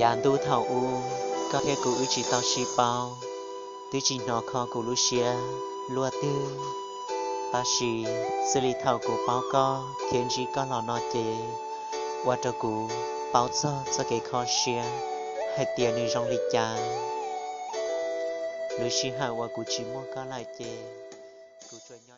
Yav ntuj thaum ub, koj thiab kuv wb tsis tau sib paub, twb tsis hnov kho kuv lub siab luaj twg. Tab sis xws li thaum kuv paub koj thiab ntsib koj los no ces ua rau kuv paub txog txoj kev kho siab hais tias nws zoo li cas. Lub sij hawm uas kuv tsis muaj koj lawm ces kuv tsuas nyob